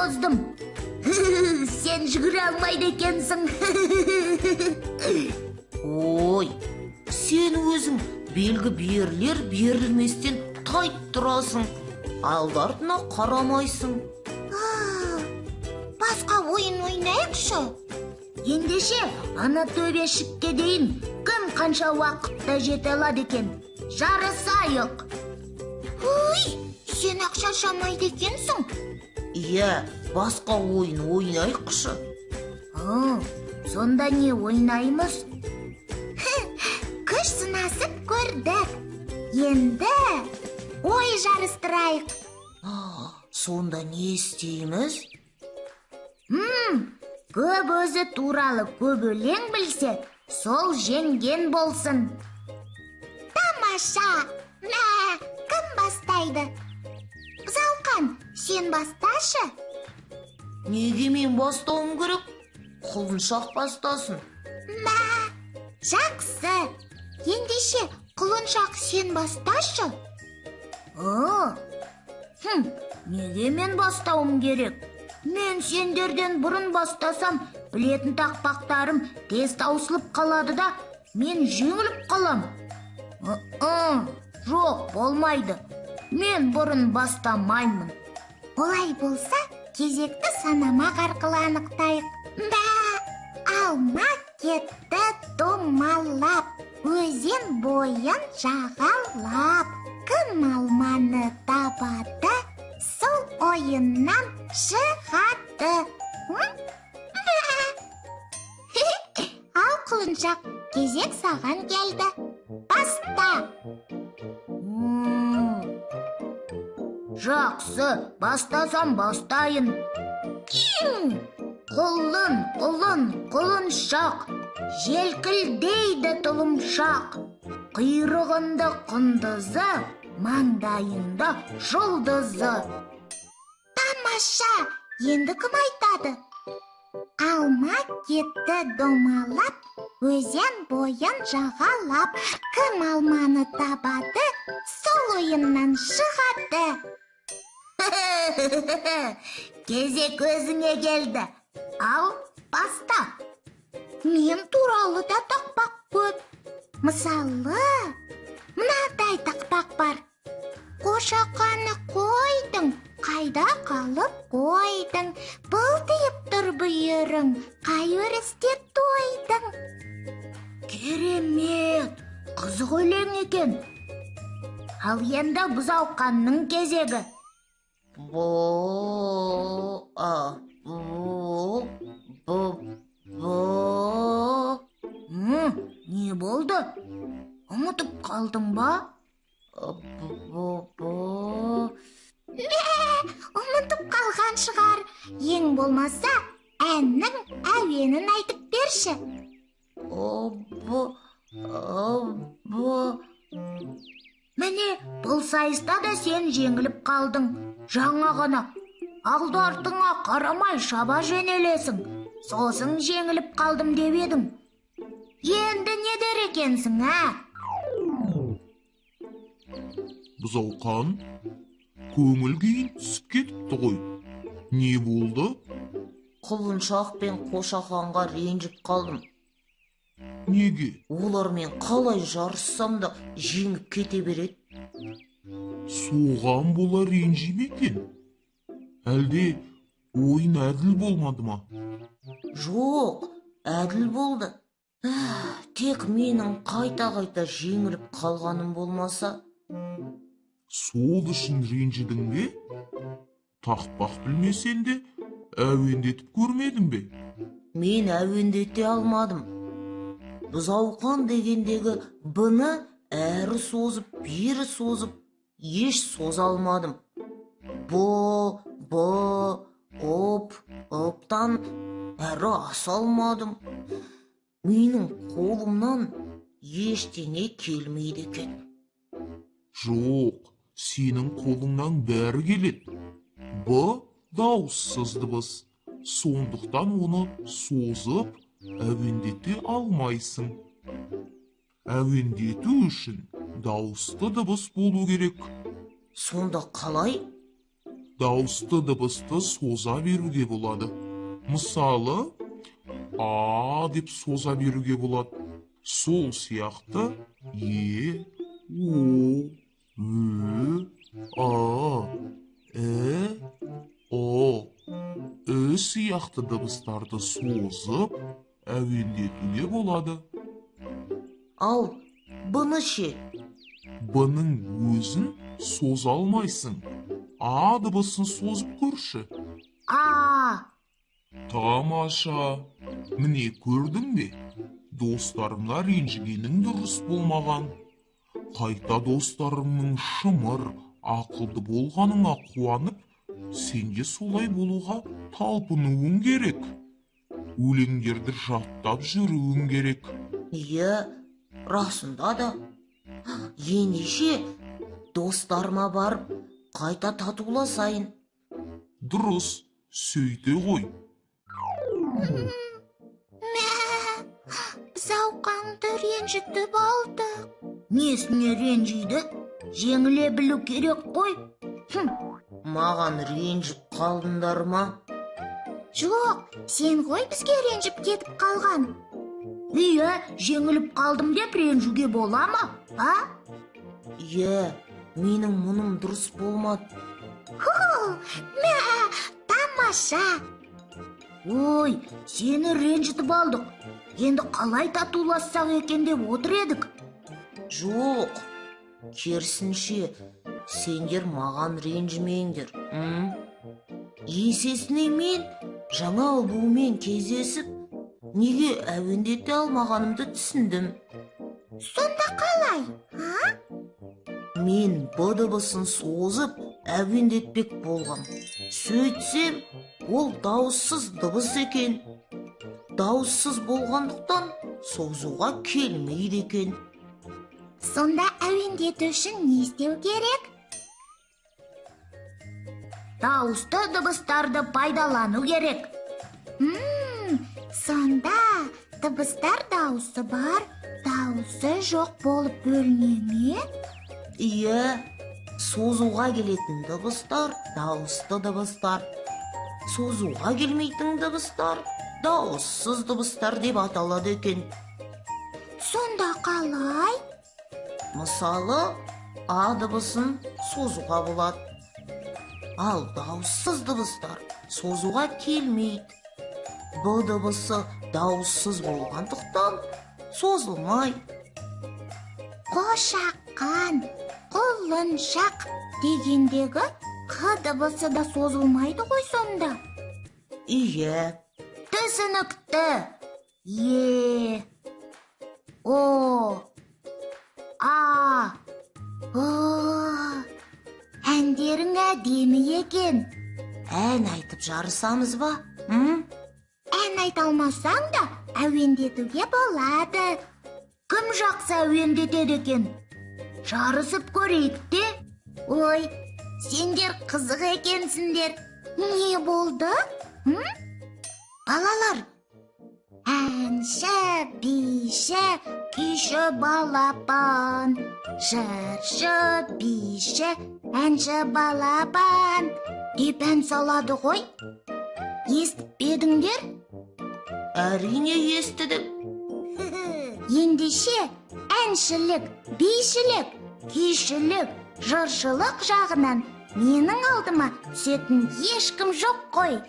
оздым. Сен жүгіре алмайды екенсің. Ой, сен өзің белгі берілер берілместен тайып тұрасың. Алды артына қарамайсың. Басқа ойын ойнайықшы. Ендеше, ана төбешікке дейін кім қанша уақытта жете алады екен? Жарысайық. Ой, сен ақ шаршамайды екенсің. Иә, басқа ойын ойнайықшы. Сонда не ойнаймыз? Күш сынасып көрдік. Енді ой жарыстырайық. Сонда не істейміз? Көп өзі туралы көп өлең білсе, сол жеңген болсын. Тамаша! Мә, кім бастайды? Бұзауқан, сен басташы. Неге мен бастауым керек? Құлыншақ бастасын. Мә, жақсы. Ендеше, құлыншақ сен басташы. Неге мен бастауым керек? Мен сендерден бұрын бастасам, білетін тақпақтарым тез таусылып қалады да, мен жеңіліп қалам. Жоқ, болмайды. Мен бұрын бастамаймын. Олай болса, кезекті санамақ арқылы анықтайық. Бә, алма кетті домалап, өзен бойын жағалап. Кім алманы табады, сол ойыннан шығады. Ал құлыншақ, кезек саған келді. Баста. Жақсы, бастасам бастайын. Құлын, құлын, құлыншақ, желкілдейді тұлымшақ. Құйрығында құндызы, маңдайында жұлдызы. Тамаша, енді кім айтады? Алма кетті домалап, өзен бойын жағалап. Кім алманы табады, сол ойыннан шығады. Кезек өзіңе келді. Ал, баста. Мен туралы да тақпақ көп. Мысалы, мынадай тақпақ бар. Қошақаны қойдың, қайда қалып қойдың? Бұлтиып тұр бүйірің, қай өрісте тойдың? Керемет, қызық өлең екен. Ал енді бұзауқанның кезегі. Бо, а, бо, бо, бо. Не болды? Ұмытып қалдың ба? Бо, бо. Ұмытып қалған шығар. Ең болмаса, әннің әуенін айтып берші. О, бо, о, бо. Міне, бұл сайыста да сен жеңіліп қалдың. Жаңа ғана алды артыңа қарамай шаба жөнелесің. Сосын жеңіліп қалдым деп едің. Енді не дер екенсің, ә? Бұзауқан, көңіл күйің түсіп кетіпті ғой. Не болды? Құлыншақ пен Қошақанға ренжіп қалдым. Неге? Олармен қалай жарыссам да жеңіп кете береді. Соған бола ренжи ме екен? Әлде ойын әділ болмады ма? Жоқ, әділ болды. Тек менің қайта-қайта жеңіліп қалғаным болмаса. Сол үшін ренжідің бе? Тақпақ білмесең де әуендетіп көрмедің бе? Мен әуендете алмадым. Бұзауқан дегендегі бұны әрі созып, бері созып, еш соза алмадым. Бо, бо, оп, оптан әрі аса алмадым. Менің қолымнан ештеңе келмейді екен. Жоқ, сенің қолыңнан бәрі келеді. Б дауыссыз дыбыс. Сондықтан оны созып, әуендете алмайсың. Әуендету үшін дауысты дыбыс болу керек. Сонда қалай? Дауысты дыбысты соза беруге болады. Мысалы, а деп соза беруге болады. Сол сияқты е, о, ө, а, і, о, ү сияқты дыбыстарды созып әуендетуге болады. Ал бұны ше? Б-ның өзін соза алмайсың. А дыбысын созып көрші. А. Тамаша. Міне көрдің бе? Достарыңа ренжігенің дұрыс болмаған. Қайта достарыңның шымыр, ақылды болғаныңа қуанып, сен де солай болуға талпынуың керек. Өлеңдерді жаттап жүруің керек. Иә, расында да. Ендеше достарыма барып қайта татуласайын. Дұрыс, сөйте ғой. Мә, бұзауқаңды ренжітіп алдық. Несіне ренжиді? Жеңіле білу керек қой. Маған ренжіп қалдыңдар ма? Жоқ, сен ғой бізге ренжіп кетіп қалған. Иә, жеңіліп қалдым деп ренжуге бола ма? А? Иә, менің мұным дұрыс болмады. Мә, тамаша. Ой, сені ренжітіп алдық. Енді қалай татулассақ екен деп отыр едік. Жоқ, керісінше, сендер маған ренжімеңдер. Есесіне мен жаңа ұлумен кездесіп, неге әуендете алмағанымды түсіндім. Сонда қалай, а? Мен б дыбысын созып әуендетпек болғам. Сөйтсем, ол дауыссыз дыбыс екен. Дауыссыз болғандықтан созуға келмейді екен. Сонда әуендету үшін не істеу керек? Дауысты дыбыстарды пайдалану керек. Сонда дыбыстар дауысы бар, дауысы жоқ болып бөліне ме? Иә, созуға келетін дыбыстар дауысты дыбыстар, созуға келмейтін дыбыстар дауыссыз дыбыстар деп аталады екен. Сонда қалай? Мысалы, а дыбысын созуға болады. Ал дауыссыз дыбыстар созуға келмейді. Б дыбысы дауыссыз болғандықтан созылмайды. Қошақан, құлыншақ дегендегі қ дыбысы да созылмайды ғой сонда. Иә. Түсінікті. Е, о, а, О, әндерің әдемі екен. Ән айтып жарысамыз ба? Ән айта алмасаң да әуендетуге болады. Кім жақсы әуендетеді екен? Жарысып көрейік те. Ой, сендер қызық екенсіңдер. Не болды? Балалар. Әнші, биші, күйші балапан. Жыршы, биші, әнші балапан. Деп ән салады ғой. Естіп пе едіңдер? Әрине естідік. Ендеше әншілік, бишілік, күйшілік, жыршылық жағынан менің алдыма түсетін ешкім жоқ қой.